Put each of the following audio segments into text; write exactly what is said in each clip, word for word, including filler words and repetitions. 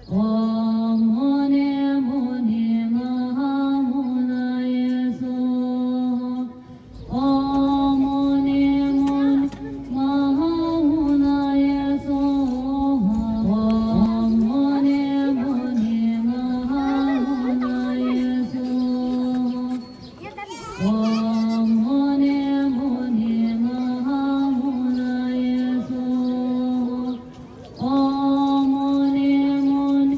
ॐ मुने मुने महामुनये स्वाहा। ॐ मुने मुने महामुनये स्वाहा। ॐ मुने मुने महामुनये स्वाहा। ॐ मुने मुने महामुनये स्वाहा। ॐ मुने मुने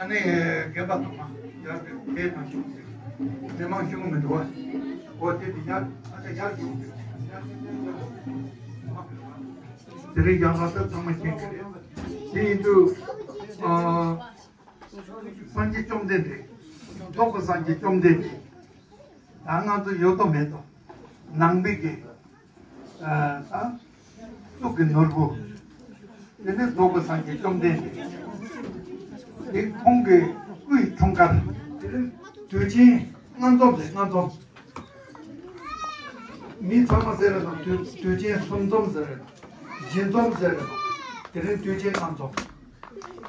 ནས་རྒན་པ་དུ་མ་ཡར་དེ་དེ་དང་ཤུགས་དེ་མི་མང་ཤུགས་མི་འགྲོ་བ། འོ་དེ་དེ་ཡར་ཨ་ཅག་ཡར་ཤུགས་དེ་དེ་རིང་ཡང་ལ་ད་ཚང་མ་མཁྱེན་གི་རེད། དེ་ཡིན་དུས་ཨ། སངས་རྒྱས་བཅོམ་ལྡན་འདས། རྫོགས་པའི་སངས་རྒྱས་བཅོམ་ལྡན་འདས། ད་ང་ཚོ་ཡོད་དོ་མེད་དོ། ནང་པའི་གི་ཨ་ད་གཙུག་གི་ནོར་བུ། དེ་ནས་རྫོགས་པའི་སངས་རྒྱས་བཅོམ་ལྡན་འདས། དེ་ཁོང་གི་སྐུའི་འཁྲུངས་སྐར། དེ་རིང་དུས་ཆེན་ལྔ་འཛོམས་རེད། ལྔ་འཛོམས། མི་ཚང་མ་ཟེར་རེད་དང་དུས་དུས་ཆེན་གསུམ་འཛོམས་ཟེར་རེད་དང་བཞི་འཛོམས་ཟེར་རེད་དང་། དེ་རིང་དུས་ཆེན་ལྔ་འཛོམས།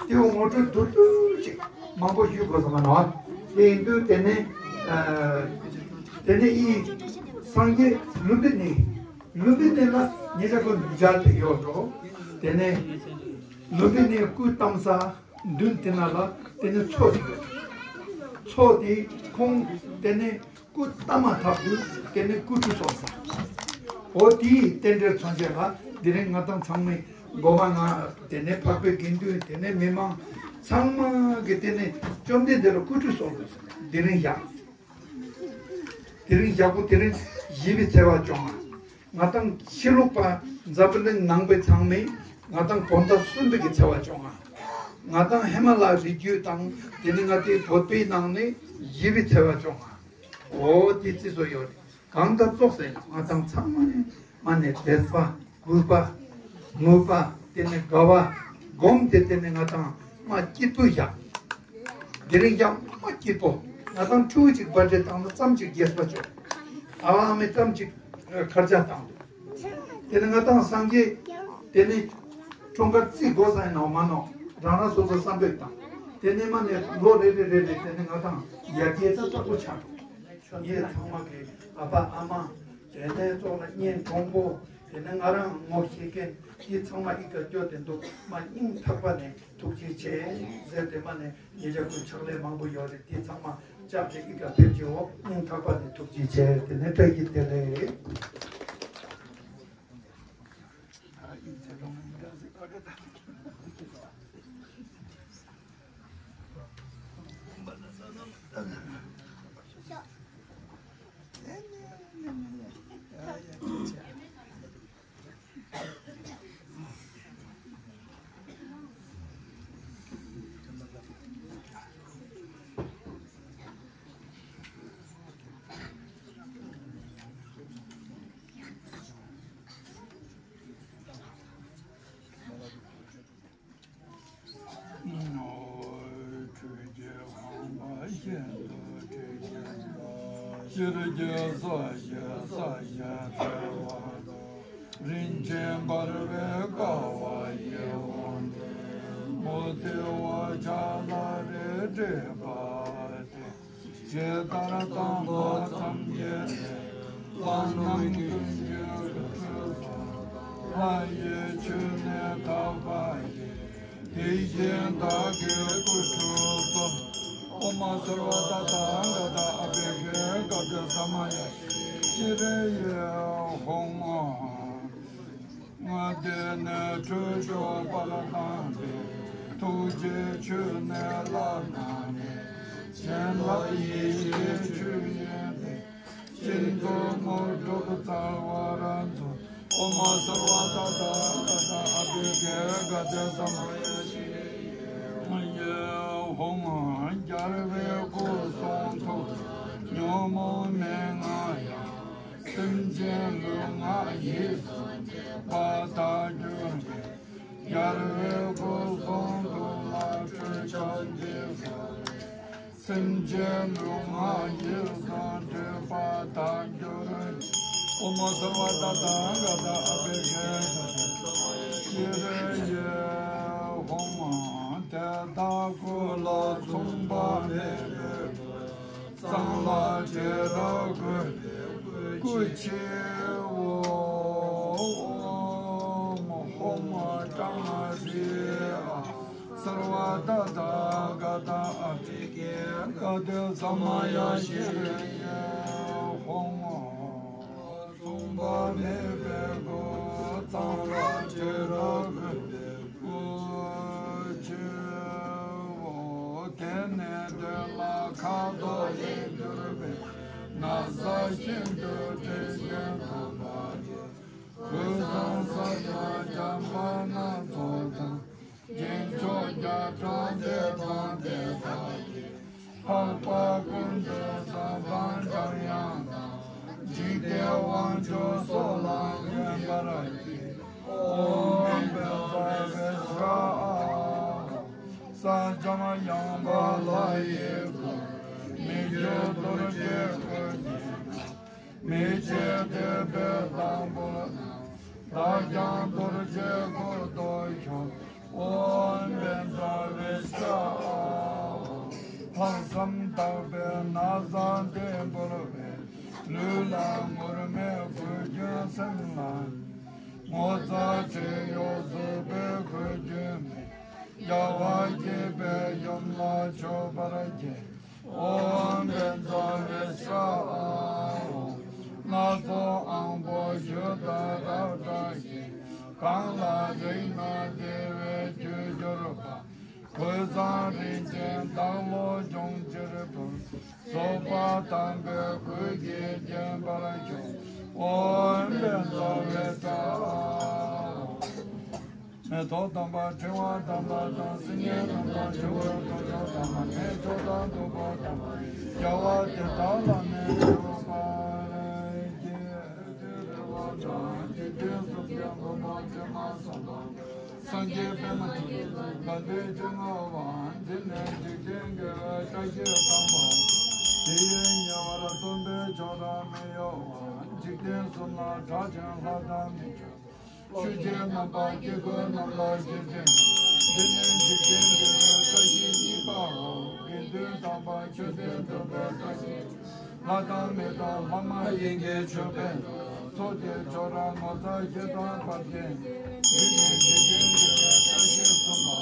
དེའུ་ངོ་སྤྲོད་མདོར་བསྡུས་ཅིག་མང་པོ་ཞུ་དགོས་ས་མ་ནོར། དེ་ཡིན་དུས་དེ་ནས་ཨ་དེ་ནས་ཨི་སངས་རྒྱས་ལུམ་བི་ནི། ལུམ་བི་ནི་ལ་ཉེ་ཆར་ཁོ་མཇལ་དེ་ཡོད་འགྲོ། དེ་ནས་ལུམ་བི་ནི་སྐུ་བལྟམས་ས་མདུན་དེ་ན་ལ་དེ་ནས་མཚོ་དེ་ཡོད། མཚོ་དེ་ཁོང་དེ་ནས་སྐུ་བལྟམས་མ་ཐག་ཏུ་དེ་ནས་སྐུ་ཁྲུས་གསོལ་ས། འོ་དེའི་རྟེན་འབྲེལ་མཚོན་བྱེད་ལ་དེ་རིང་ང་དང་ཚང་མས་སྒོ་མ་ང་དེ་ནས་འཕགས་པའི་དགེ་འདུན་དེ་ནས་མི་མང་ཚང་མ་གི་དེ་ནས་བཅོམ་ལྡན་འདས་ལ་སྐུ་ཁྲུས་གསོལ་དགོས་ས་དེ་རིང་ཡག་དེ་རིང་ཡག་པོ་དེ་རིང་བཞི་པའི་ཚེས་པ་བཅོ་ལྔ། ང་དང་ཕྱི་ལོགས་པ་འཛམ་བུ་གླིང་ནང་པའི་ཚང་མས་ང་དང་བོད་ཟླ་གསུམ་པའི་གི་ཚེས་པ་བཅོ་ལྔ། ང་དང་ཧི་མ་ལ་རི་རྒྱུད་དང་དེ་ནས་ང་དེ་བོད་པའི་ནང་ནས་བཞི་པའི་ཚེས་པ་བཅོ་ལྔ། འོ་དེ་རྩི་བཟོ་ཡོད་རེད། གང་ལྟར་ཙོགས་ཟེར་ན་ང་དང་ཚང་མ་ནས་མ་ནས་དད་པ། གུས་པ། ངུས་པ། དེ་ནས་དགའ་བ། སྒོམ་དེ་དེ་ནས་ང་དང་མ་སྐྱིད་པོ་ཡག་དེ་རིང་ཡག་མ་སྐྱིད་པོ། ང་དང་ཕྲུ་གུ་ཅིག་བར་ཌེ་བཏང་ན་ཙམ་ཅིག་རྒྱས་པ་བྱོས། ཨ་བ་ཨ་མས་ཙམ་ཅིག་ཁར་ཆ་བཏང་འདུག་དེ་ནས་ང་དང་སངས་རྒྱས་དེ་ནས་འཁྲུངས་སྐར་རྩི་དགོས་ས་ཡིན་ནོ་མ་ནོ། རང་རང་སོ་སོ་བསམ་པས་བཏང་། དེ་ནས་མ་ནས་ལོ་རེ་རེ་རེ་རེ་དེ་ནས་ང་དང་ཡར་རྒྱས་ཙག་ཙག་པོ་ཆགས་འདུག་ངས་ཚང་མ་གི་ཨ་ཕ་ཨ་མ། དེ་ནས་ཙོགས་ལ་གཉེན་གྲོགས་པོ། དེ་ནས་ང་རང་ངོ་ཤེས་མཁན་དེ་ཚང་མ་ཨི་ཀ་སྐྱོ་དེ་འདུག་མ་སྙིང་ཐག་པ་ནས་ཐུགས་རྗེ་ཆེ་ཟེར་ཏེ་མ་ནས་ཉེ་ཆར་ཁོའི་ཕྱག་ལས་མང་པོ་ཡོད་རེད། དེ་ཚང་མ་བཅག་སྟེ་ཨི་ཀ་ཕེབས་ཀྱི་འོ། སྙིང་ཐག་པ་ནས་ཐུགས་རྗེ་ཆེ། དེ་ནས་བཀྲ་ཤིས་བདེ་ལེགས། ཆོས་ཀྱི་ཁང་པ་ཤིན་ཏུ་དྲེགས་པའི་ཤར་གྱི་ས་གཞི་ས་གཞི་འཚལ་བ་དང་། རིན་ཆེན་འབར་བའི་ཀ་བ་ཡི་དབང་ལྡན། མུ་ཏིག་འོད་ཆགས་ལ་རེ་སྤྲས་པ་སྟེ། ཇི་ལྟར་བལྟམས་པ་ཙམ་གྱིས་ནི། ལྷ་རྣམས་ཀུན་གྱི་སྐུ་ཁྲུས་སོ། ལྷ་ཡི་ཆོས་ནི་དག་པ་ཡིས། དེ་བཞིན་བདག་གི་སྐུ་ཁྲུས་སོ། ཨོཾ་སརྦ་ཏ་ཐཱ་ག་ཏ་ཨ་བྷི་གྷྱེ་ཏེ་ས་མ་ཡ་ཤྲཱི་ཡེ་ཧཱུྃ། དེ་ནས་ཁྲུས་གཅོད་པར་བཏང་སྟེ། ཐུགས་རྗེའི་ཆུ་ནི་བླ་ན་མེད། བྱིན་རླབས་ཡེ་ཤེས་ཆུ་ཡིས་ནི། ཤིན་ཏུ་དངོས་གྲུབ་སྩལ་བར་མཛོད། ཨོཾ་སརྦ་ཏ་ཐཱ་ག་ཏ་ཨ་བྷི་གྷྱེ་ཏེ་ས་མ་ཡ་ཤྲཱི་ཡེ་ཧཱུྃ། རྒྱལ་བའི་སྐུ་གསུང་ཐུགས་ཉོན་མོངས་མན་ངག་ཡང་། སེམས་ཅན་ལུས་ངག་ཡིད་གསུམ་ཐེག་པ་དག་གྱུར་ཅིག་རྒྱལ་བའི་སྐུ་གསུང་ཐུགས་ལ་ཁྲུས་ཆབ་འདི་གསོལ་ལོ། སེམས་ཅན་ལུས་ངག་ཡིད་གསུམ་ཐེག་པ་དག་གྱུར་ཅིག་ཨོཾ་སརྦ་ཏ་ཐཱ་ག་ཏ་ཨ་བྷི་གྷྱེ་ཏེ་ས་མ་ཡ་ཤྲཱི་ཡེ་ཧཱུྃ། དེ་དག་སྐུ་ལ་མཚུངས་པ་མེད་པའི་གཙང་ལ་བྲེ་རབ་བཀོད་པའི་སྐུ་ཆེའོ། ཧཱུྃ། ཀྲྀཾ་ཧྲཱིཿ་ཨཱཿ་སརྦ་ཏ་ཐཱ་ག་ཏ་ཨ་བྷི་གྷྱེ་ཏེ་ས་མ་ཡ་ཤྲཱི་ཡེ་ཧཱུྃ། མཚུངས་པ་མེད་པའི་སྐུ། གཙང་ལ་བྲེ་རབ་བཀོད་པའི་སྐུ་ཆེའོ། དེ་ དོན་ལ་ཁ་དོག་ལེགས་གྱུར་པའི། ན་བཟའ་ཤིན་ཏུ་དྲི་ཞིམ་ཐོབ་པ་ཡི། གོས་བཟང་ས་ཆ་འཇམ་པ་སྣ་ཚོགས་དང་། རྒྱན་མཆོག་བརྒྱ་ཕྲག་འདས་དང་དེ་དག་གི། འཕགས་པ་ཀུན་ཏུ་བཟང་པོ་འཇམ་དབྱངས་དང་། འཇིག་རྟེན་དབང་ཕྱུག་སོགས་ལ་འགོད་པར་བགྱི། ཨོཾ་བཛྲ་ཝཱེ་སྭཱ་ཧཱ། ས་འཇམ་ཡངས་པ་ལྷ་ཡི་སྐུ། མི་བསྐྱོད་རྡོ་རྗེའི་སྐུ་བརྙེས་ན། མི་ཕྱེད་དད་པས་དམ་པོར་བསྣམས། བདག་ཀྱང་རྡོ་རྗེའི་སྐུ་མདོག་ཤར། ཨོཾ་བཛྲ་ཝཱེ་སྭཱ་ཧཱ། ལྷག་བསམ་དག་པས་ན་བཟའ་འདི་འབུལ་བས། ལུས་ལ་ངུར་སྨྲིག་གོས་གྱོན་སེམས་ལ། ངོ་ཚ་ཁྲེལ་གཡོག་གཟུགས་པོའི་གོས་གྱོན་མེད། རྒྱལ་བ་དགྱེས་པའི་ཡུམ་ལ་མཆོད་པར་བགྱི། ཨོཾ་བཛྲ་ཝཱེ་སྭཱ་ཧཱ། སྣ་ཚོགས་དབང་པོ་གཞུ་དང་རབ་བཀྲ་ཤིས། གང་ལ་རིག་ན་བདེ་བའི་རྒྱུར་གྱུར་པ། གོས་བཟང་རིན་ཆེན་དག་ལོ་འབྱུང་ཕྱིར་ཕུལ། རྫོགས་པ་དམ་པའི་གོས་ཀྱིས་བརྒྱན་པར་ཤོག། ཨོཾ་བཛྲ་ཝཱེ་སྭཱ་ཧཱ། མེ་ཏོག་དམ་པ་ཕྲེང་བ་དམ་པ་དང་། སིལ་སྙན་དམ་པ་བྱུ་བ་དང་། ཞོ་དམ་པ་ནས་མཆོག་དང་ཐུབ་པ་དམ་པ། རྒྱལ་བ་དེ་དག་ལ་ནི་མཆོད་པར་བགྱི། རེ་བ་དང་འཇིག་རྟེན་གསུམ་གྱི་མགོན་པོ་བྱེ་མ་ཟུང་དང་། སངས་རྒྱས་པདྨ་འབྱུང་གནས་དགའ་ལྡན་ཕྲེང་བ་བ། འདི་ནི་འཇིག་རྟེན་དགེ་བའི་བཀྲ་ཤིས་དམ་པ། དེ་ཡིས་ཉེ་བར་སྟོན་པའི་མཆོག་དང་མི་གཡོ་བ། འཇིག་རྟེན་གསུམ་ལ་གྲགས་ཅན་ལྷ་དང་མི་འཕྲད། ཆོས་ཀྱི་རྣམ་པ་དཀྱིལ་འཁོར་རྣམས་ལ་ཞེན་ཅིང་། འདི་ནི་འཇིག་རྟེན་དགེ་བའི་བཀྲ་ཤིས་རྙེད་པའོ། དགེ་འདུན་དམ་པ་མཆོད་རྟེན་བསྟོད་པའི་བཀྲ་ཤིས། ལྷ་དང་མི་དང་ལྷ་མ་ཡིན་གྱི་མཆོད་པའི་ཚོགས། ཚོགས་ཀྱི་མཆོག་རབ་ངོ་མཚར་ཞེ་དྲག་པར་བརྒྱན། འདི་ནི་འཇིག་རྟེན་དགེ་བའི་བཀྲ་ཤིས་སུམ་པ།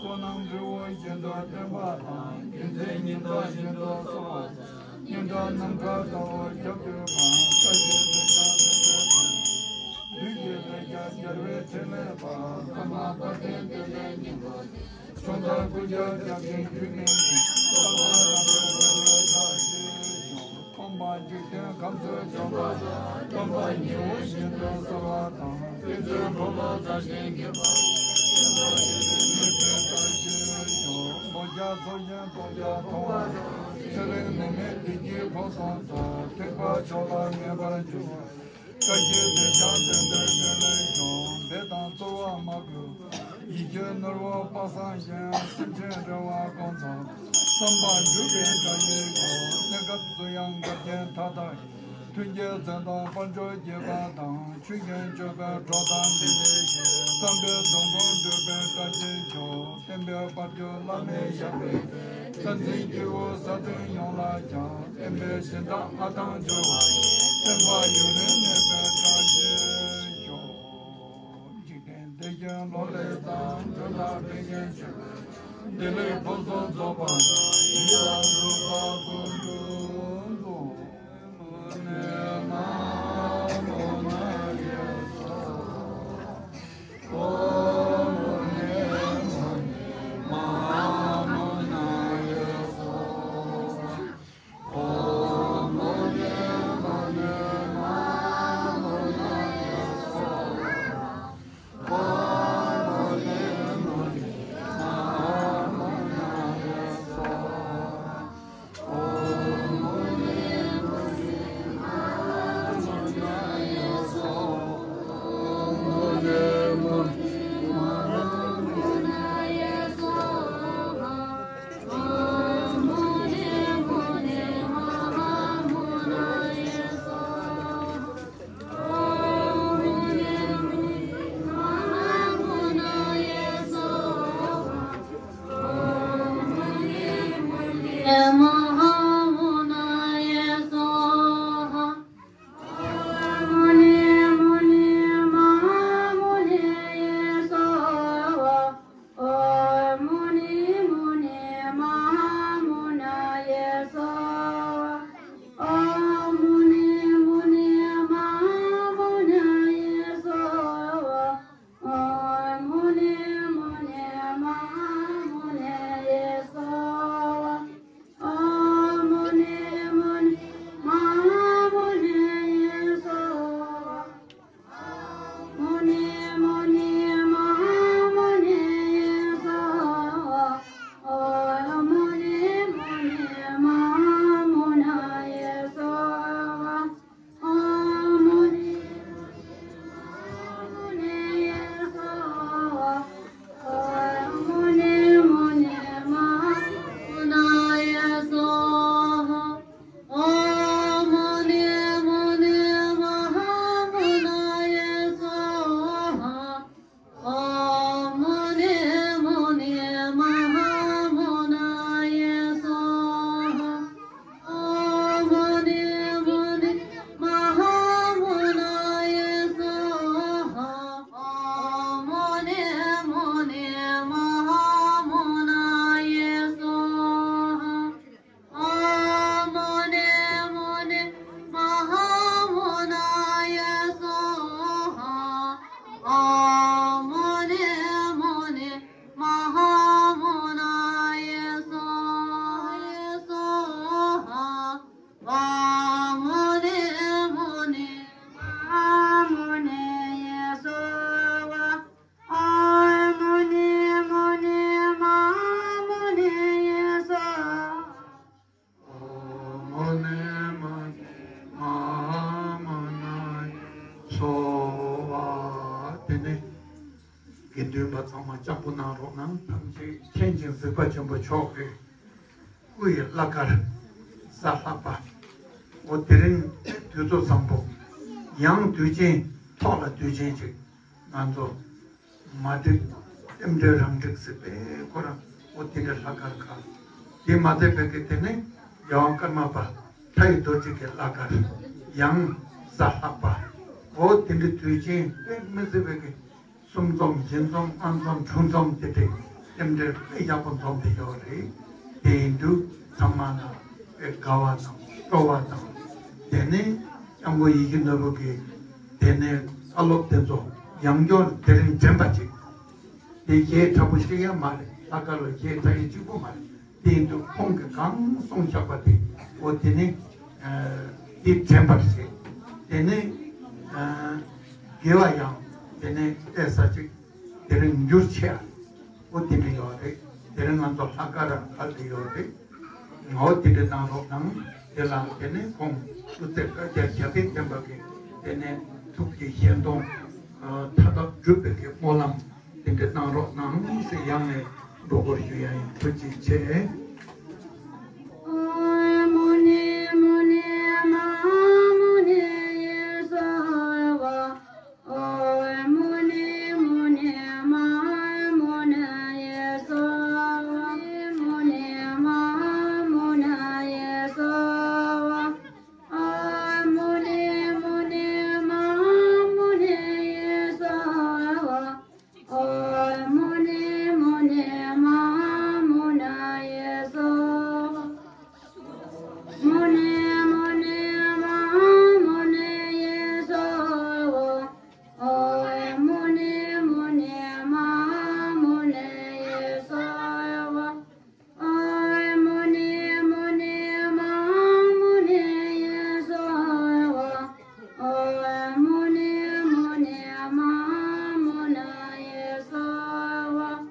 བསོད་ནམས་རི་བོ་བཞིན་དུ་བརྟན་པ་དང་། རྒྱུ་མཚན་ཉི་ཟླ་བཞིན་དུ་གསལ་བ། སྙན་གྲགས་ནམ་མཁའ་ལྟ་བུར་ཁྱབ་གྱུར་པ། བཀྲ་ཤིས་དེ་ཀྱང་དེ་འདྲའི་བདུད་ཀྱི་ལས་ཀྱང་རྒྱལ་བའི་ཕྲིན་ལས་པ། ཀརྨ་དཔལ་ལྡན་དེ་ལས་སྙིང་པོ། མཆོག་དང་ཀུན་ཀྱང་རྒྱ་ཆེན་རྒྱུད་སྨིན་ཅིང་། ལྟ་བ་རབ་འཕེལ་བའི་ལྷ་ཡི་ཞལ་བཞུགས། སྟོན་པ་འཇིག་རྟེན་ཁམས་སུ་བྱོན་པ། སྟོན་པ་ཉི་འོད་བཞིན་དུ་གསལ་བ་དང་། ཏིང་འཛིན་འཁོར་ལོ་དར་ཞིང་འཁྱིལ་པ། མི་ཕམ་བཀྲ་ཤིས་ཤོག། མོ་རྒྱལ་ཚོགས་ཞིང་སྟོབས་རྒྱལ་མཐོང་བ། ཚེ་རིང་ནད་མེད་བདེ་སྐྱིད་ཕུན་སུམ་ཚོགས། ཐེག་པ་མཆོག་ལ་ངེས་པར་འབྱུང་། བཀྲ་ཤིས་དེ་ཀྱང་དེ་འདྲའི་དེ་ལས་བྱུང་། འབད་དང་རྩོལ་བ་མ་གུས། ཡིད་ཀྱི་ནོར་བུ་དཔག་བསམ་ཤིང་། སེམས་ཅན་རེ་བ་སྐོང་ཚོགས། བསམ་པ་འགྲུབ་པའི་བཀྲ་ཤིས་ཤོག། གནས་སྐབས་སུ་ཡང་འགལ་རྐྱེན་མཐའ་དག་ཡི། མཐུན་རྐྱེན་མཛད་དང་དཔལ་འབྱོར་རྒྱས་པ་དང་། ཆོས་ཀྱི་སྤྱོད་པའི་གྲོགས་དང་མི་ལས་བྱེད། བསམ་པའི་འདོད་དགུ་འགྲུབ་པའི་བཀྲ་ཤིས་ཤོག། བསྟན་པའི་དཔལ་གྱུར་བླ་མའི་ཞབས་པད་བརྟན། བསྟན་འཛིན་སྐྱེ་བོ་ས་སྟེང་ཡོངས་ལ་ཀྱང་། བསྟན་པའི་སྦྱིན་བདག་མངའ་ཐང་འབྱོར་བ་ཡི། བསྟན་པ་ཡུན་རིང་གནས་པའི་བཀྲ་ཤིས་ཤོག། འཇིག་རྟེན་བདེ་སྐྱིད་ལོ་ལེགས་དང་། འགྲོ་ལ་ཕན་ཞིང་ཕྱུག་པའི་བདེ་ལེགས་ཕུན་སུམ་ཚོགས་པ་དང་། ཡིད་ལ་འདོད་པ་ཀུན་འགྲུབ་ཚོགས། ཡིན་པ་ཚང་མ་སྤྱང་པོ་གནང་རོགས་གནང་། ཐམས་ཅད་མཁྱེན་ཅིང་གཟིགས་པ་ཆེན་པོ་མཆོག་གི་སྐུ་ཡི་བླ་སྐར་གཟའ་ལྷག་པ། འོ་དེ་རིང་དུས་ཚོད་བཟང་པོ། ཡང་དུས་ཆེན་ཐོག་ལ་དུས་ཆེན་ཅིག་ང་ཚོ་མ་འགྲིག་རྟེན་འབྲེལ་རང་འགྲིག་ཟེར་བའི་ཁོ་རང་འོ་དེ་འདྲའི་ལྷག་དཀར་ཁག་དེ་མ་ཚད་པའི་གི་དེ་ནི་རྒྱལ་དབང་ཀརྨ་པ་ལྷ་ཡི་རྡོ་རྗེ་གི་བླ་སྐར་ཡང་གཟའ་ལྷག་པ། འོ་དེ་འདྲའི་དུས་ཆེན་དཔེ་མི་སྲིད་པའི་གི་གསུམ་འཛོམས་བཞི་འཛོམས་ལྔ་འཛོམས་དྲུག་འཛོམས་དེ་འདྲའི་རྟེན་འབྲེལ་དཔེ་ཡག་པོ་འཛོམས་བསྡད་ཡོད་རེད། དེ་ཡིན་དུས་ཚང་མ་ལ་དགའ་བ་དང་སྤྲོ་བ་དང་། དེ་ནས་སྐྱབས་མགོན་ཡིད་བཞིན་ནོར་བུ་གིས་དེ་ནས་བཀའ་སློབ་དེ་ཚོ་ཡང་བསྐྱར་དེ་རིང་དྲན་པ་ཅིག་དེ་གཞས་འཁྲབ་པོ་ཅིག་ཡང་མ་རེད། ལྷག་དཀར་ལ་གཞས་འཁྲབ་ཡས་གཅིག་པོ་མ་རེད། དེ་ཡིན་དུས་ཁོང་གིས་གང་གསུངས་བཞག་པ་དེ་འོ་དེ་ནི་དེ་དྲན་པར་བྱེད། དེ་ནས་དགེ་བ་ཡང་དེ་ནས་བལྟས་ས་ཅིག་དེ་རིང་འགྱུར་ཆེ་ཨ། འོ་དེ་འདྲ་ཡོད་རེད། དེ་རིང་ང་ཚོ་ལྷག་དཀར་ར་ག་དེ་ཡོད་རེད། ངའོ་དེ་འདྲ་གནང་རོགས་གནང་། དེ་ལ་དེ་ནས་ཁོང་སྐུ་ཚེ་བསྐལ་བརྒྱར་རྒྱལ་བའི་བསྟན་པ་གི་དེ་ནས་ཐུགས་ཀྱི་བཞེད་དོན་མཐའ་དག་འགྲུབ་པའི་གི་སྨོན་ལམ་དེ་འདྲ་གནང་རོགས་གནང་ཟེར་ཡང་ནས་འགྲོ་སྐོར་ཞུ་ཡ་ཡིན། ཐུགས་རྗེ་ཆེ། ཨོཾ་མུ་ནེ་མུ་ནེ་མ་ཧཱ་མུ་ནེ་ཡེ་སྭཱ་ཧཱ། ཨོཾ་མུ་ནེ་མུ་ནེ་མ་ཧཱ་མུ་ནེ་ཡེ་སྭཱ་ཧཱ། མུ་ནེ་མ་ཧཱ་མུ་ནེ་ཡེ་སྭཱ་ཧཱ། ཨོཾ་མུ་ནེ་མུ་ནེ་མ་ཧཱ་མུ་ནེ་ཡེ་སྭཱ་ཧཱ། ཨོཾ་མུ་ནེ་མུ་ནེ་མ་ཧཱ་མུ་ནེ་ཡེ་སྭཱ་ཧཱ། མུ་ནེ་མུ་ནེ་མ་ཧཱ་མུ་ནེ་ཡེ་སྭཱ་ཧཱ། ཨོཾ་མུ་ནེ་མུ་ནེ་མ་ཧཱ་མུ་ནེ་ཡེ་སྭཱ་ཧཱ། ཨོཾ་མུ་ནེ་མུ་ནེ་མ་ཧཱ་མུ་ནེ་ཡེ་སྭཱ་ཧཱ། ཨོཾ་མུ་ནེ་མུ་ནེ་མ་ཧཱ་མུ་ནེ་ཡེ་སྭཱ་ཧཱ།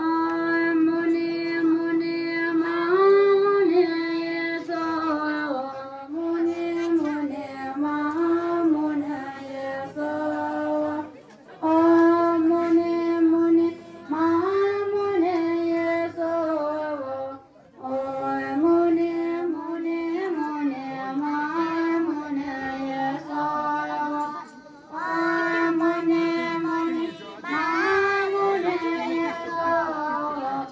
ཨོཾ་མུ་ནེ་མུ་ནེ་མ་ཧཱ་མུ་ནེ་ཡེ་སྭཱ་ཧཱ། མུ་ནེ་མུ་ནེ་མ་ཧཱ་མུ་ནེ་ཡེ་སྭཱ་ཧཱ། ཨོཾ་མུ་ནེ་མུ་ནེ་མ་ཧཱ་མུ་ནེ་ཡེ་སྭཱ་ཧཱ། ཨོཾ་མུ་ནེ་མུ་ནེ་མུ་ནེ་མ་ཧཱ་མུ་ནེ་ཡེ་སྭཱ་ཧཱ། ཨོཾ་མུ་ནེ་མུ་ནེ་མ་ཧཱ་མུ་ནེ་ཡེ་སྭཱ་ཧཱ།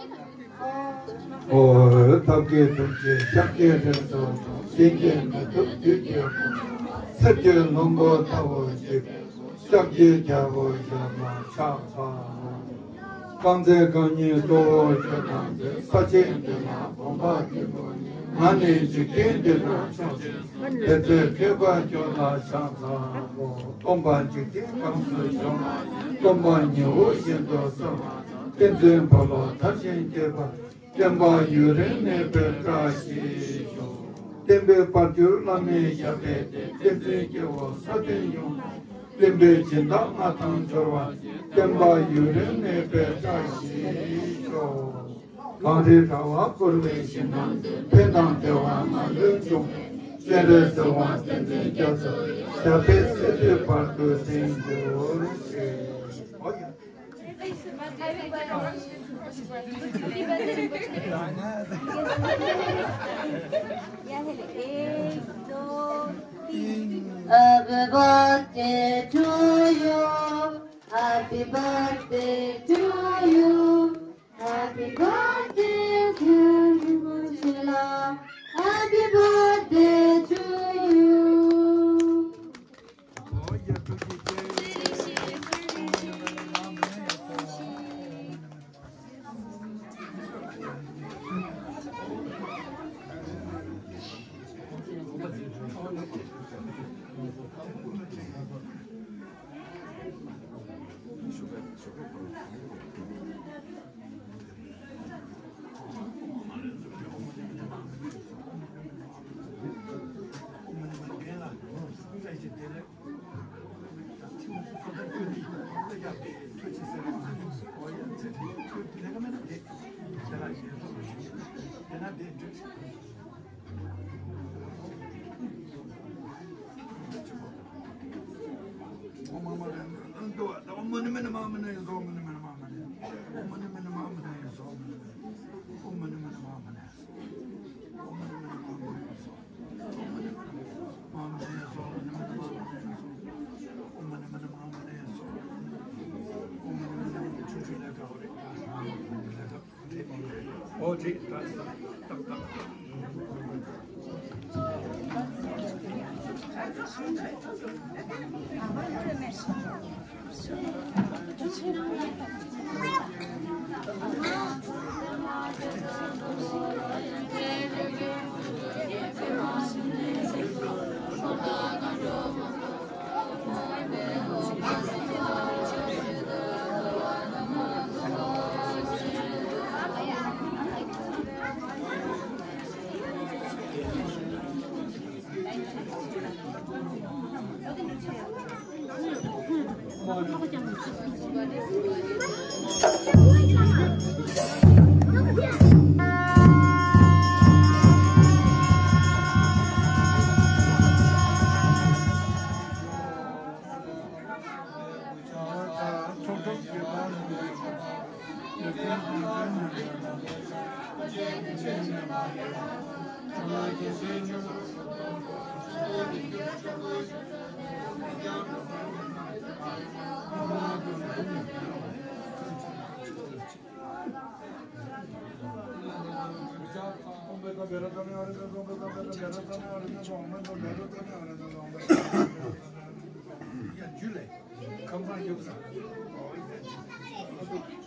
ཨོ། ཐབས་མཁས་ཐུགས་རྗེས་ཤཱཀྱའི་རིགས་སུ་འཁྲུངས། གཞན་གྱིས་མི་ཐུབ་བདུད་ཀྱི་དཔུང་། གསེར་གྱི་ལྷུན་པོ་ལྟ་བུར་བརྗིད། སྐྱབས་ཀྱི་རྒྱལ་པོ་ཞབས་ལ་ཕྱག་འཚལ་ལོ། རྐང་རྩེ་རྐང་གཉིས་གཙོ་བོར་གྱུར་ཏང་སྟེ། ས་ཆེན་འདི་ལ་གོམ་པ་རྒྱུན་པོ་ཉིད། ང་ནི་འཇིག་རྟེན་འདི་ན་མཆོག་ཅེས་གསུངས། དེ་ཚེ་མཁས་པ་ཁྱོད་ལ་ཕྱག་འཚལ་ལོ། སྟོན་པ་འཇིག་རྟེན་གང་སུ་བྱོན་པ། སྟོན་པ་ཉི་འོད་བཞིན་དུ་གསལ་བ། བསྟན་འཛིན་འཁོར་ལོ་དར་ཞིང་རྒྱས་པ། བསྟན་པ་ཡུན་རིང་གནས་པའི་བཀྲ་ཤིས་ཤོག། བསྟན་པའི་དཔལ་གྱུར་བླ་མའི་ཞབས་པད་བརྟན། བསྟན་འཛིན་སྐྱེ་བོ་སྲ་བརྟན་ཡོངས། བསྟན་པའི་སྦྱིན་བདག་མངའ་ཐང་འབྱོར་བ། བསྟན་པ་ཡུན་རིང་གནས་པའི་བཀྲ་ཤིས་ཤོག། གངས་རིའི་ར་བ་བསྐོར་བའི་ཞིང་ཁམས་འདིར། ཕན་དང་བདེ་བ་མ་ལུས་འབྱུང་བའི། སྤྱན་རས་གཟིགས་དབང་བསྟན་འཛིན་རྒྱ་མཚོ་ཡི། ཞབས་པད་སྲིད་མཐའི་བར་དུ་བརྟན་གྱུར་ཅིག། Happy birthday to you. Happy birthday to you. Happy birthday to you, Sheila. Happy birthday to you. རེད།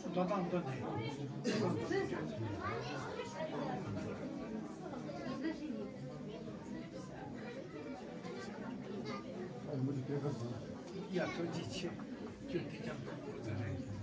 ད་ཏག་ཏག་ཡ། ཐུགས་རྗེ་ཆེ། ཁྱོད་དེ་ཀྱང་ཐུགས་ཁུར་ཚ་རེད།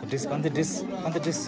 འདྲིས། གང་དེ་འདྲིས། གང་དེ་འདྲིས།